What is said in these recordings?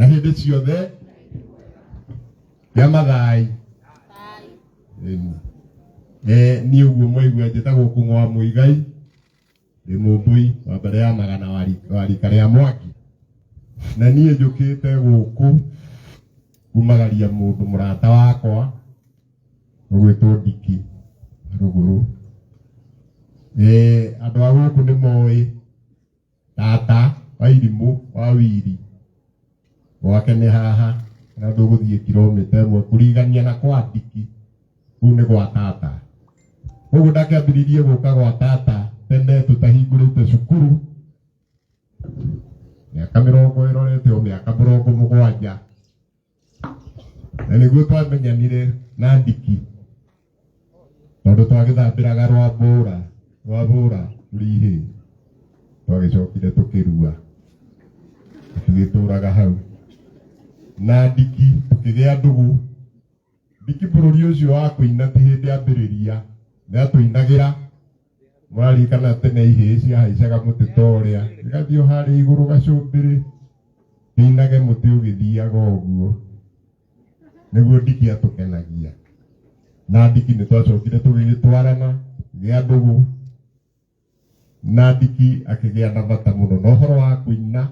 Na hĩndĩ ciothe rĩa mathai. Ĩni. Niĩ ũguo mwaigua njĩtagwo Kũng'o wa Mũigai, ndĩ Mũmbũi wa mbere ya magana wa rika rĩa Mwangi. Na niĩ njũkĩte gũkũ kumagaria mũndũ mũrata wakwa ũgwĩtwo Ndiki Rũgũrũ. Andũ a gũkũ nĩ moĩ tata wa irimũ wa wiri gwake nĩ haha na ndũgũthiĩ kilomita ĩmwe kũrigania na kwa Ndiki kũu nĩ gwa tata. Koguo ndakĩambĩrĩirie gũka gwa tata tene tũtahingũrĩte cukuru mĩaka mĩrongo ĩrorete o mĩaka 70, na nĩguo twamenyanire na Ndiki tondũ twagĩthambĩraga rwambũra rwambũra tũrĩ ihĩĩ, twagĩcokire tũkĩrua tũgĩtũraga hau na Ndiki tũkĩgĩa ndũgũ. Ndiki bũrũri ũcio wa kũina ti hĩndĩ ambĩrĩria, nĩ atũinagĩra. Mũraririkana tene ihĩĩ ciahaicaga mũtĩ ta ũrĩa igathiĩ o harĩa igũrũ gacũmbĩrĩ kĩinage mũtĩ ũgĩthiaga ũguo, nĩguo Ndiki atũkenagia. Na Ndiki nĩ twacokire tũgĩgĩtwarana gĩa ndũgũ na Ndiki akĩgĩa na bata mũno na ũhoro wa kũina.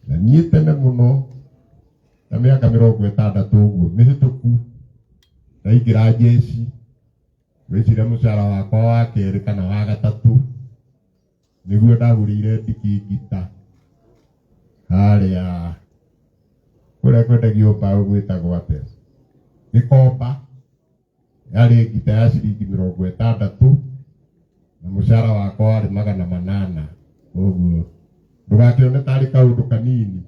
Na niĩ tene mũno ta mĩaka 60 ũguo mĩhĩtũku ndaingĩra njeci, ngwĩciria mũcara wakwa wa kerĩ kana wa gatatũ nĩguo ndagũrĩire Ndiki ngita harĩa kũrĩa kwendagio mbaũ gwĩtagwo atĩa, Gĩkomba. Yarĩ ngita ya ciringi 60 na mũcara wakwa warĩ 800, koguo ndũgakĩone tarĩ kaũndũ kanini.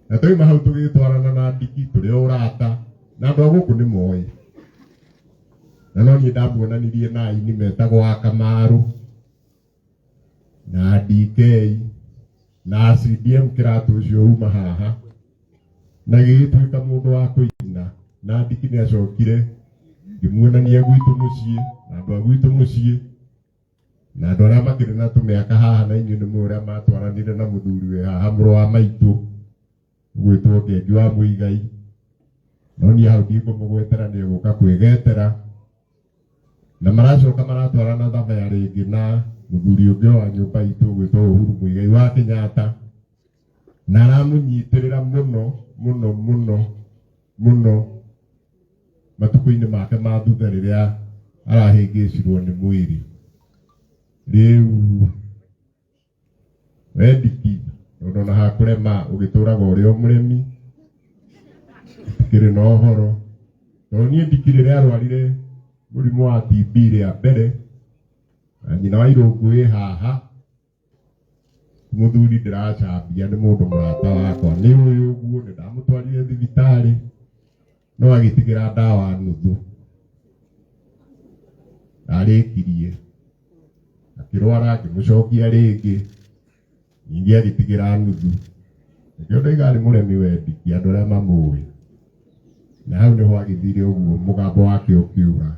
Na twauma hau tũgĩtwarana na Ndiki tũrĩ o ũrata na andũ a gũkũ nĩ moĩ, na no niĩ ndamuonanirie na aini metagwo a Kamaru na DK na CDM kĩratũ ũcio uma haha, na gĩgĩtuĩka mũndũ wa kũina. Na Ndiki nĩ acokire ngĩmuonania gwitũ mũciĩ na andũ a gwitũ mũciĩ na andũ arĩa makĩrĩ na tũmĩaka haha, na inyuĩ nĩ mũĩ ũrĩa matwaranire na mũthuri wĩ haha mũrũ wa maitũ ũgwĩtwo Ngengi wa Mũigai, no niĩ hau ndikũmũgwetera, nĩ egũka kwĩgetera. Na maracoka maratwarana thabaya rĩngĩ na mũthuri ũngĩ wa nyũmba itũ ũgwĩtwo Uhuru Muigai wa Kenyatta, na aramũnyitĩrĩra mũno mũno mũno mũno matukũ-inĩ make ma thutha rĩrĩa arahĩngĩcirwo nĩ mwĩrĩ. Rĩu we Ndiki, tondũ ona hakũrema ũgĩtũraga ũrĩ o mũremi, tũtikĩrĩ na ũhoro. Tondũ niĩ Ndiki rĩrĩa arwarire mũrimũ wa TB rĩa mbere, na nyina wa Irũngũ ĩ haha, mũthuri ndĩracambia nĩ mũndũ mũrata wakwa, nĩ ũyũ ũguo, nĩ ndamũtwarire thibitarĩ, no agĩtigĩra ndawa nuthu. Ndarĩkirie, akĩrwara ngĩmũcokia rĩngĩ, ningĩ agĩtigĩra nuthu. Nĩkĩo ndoiga arĩ mũremi we Ndiki, andũ arĩa mamũĩ. Na hau nĩho agĩthire ũguo mũgambo wake ũkĩũra.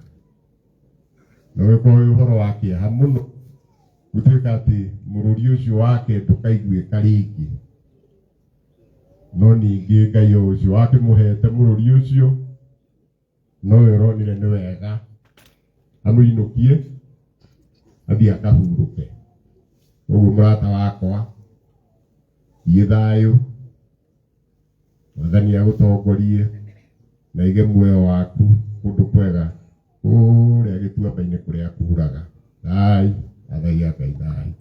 Na ũgĩkorwo wĩ ũhoro wa kĩeha mũno gũtuĩka atĩ mũrũri ũcio wake ndũkaiguĩka rĩngĩ. No ningĩ Ngai o ũcio wakĩmũhete mũrũri ũcio nowe ũronire nĩ wega amũinũkie athiĩ akahurũke. Koguo mũrata wakwa, thiĩ thayũ, Mwathani agũtongorie na aige muoyo waku kũndũ kwega kũrĩa gĩtuamba-inĩ kũrĩa kuraga. Thai, athai a Ngai thai.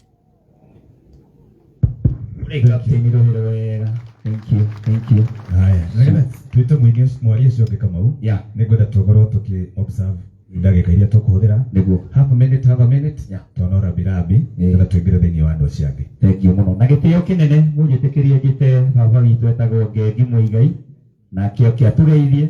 Captain Rohero wega. Thank you, thank you. Haya, nĩgetha twĩte mũini mwaria ũcio ũngĩ Kamau, nĩngwenda tũkorwo tũkĩ observe ndagĩka iria tũkũhũthĩra. Nĩguo. Half a minute, half a minute, twana rambirambi, nĩgetha tũingĩre thĩinĩ wa andũ acio angĩ. Thank you mũno. Na gĩtĩo kĩnene mũnjĩtĩkĩrie njĩte baba witũ etagwo Ngengi Mũigai, nake oke atũgeithie.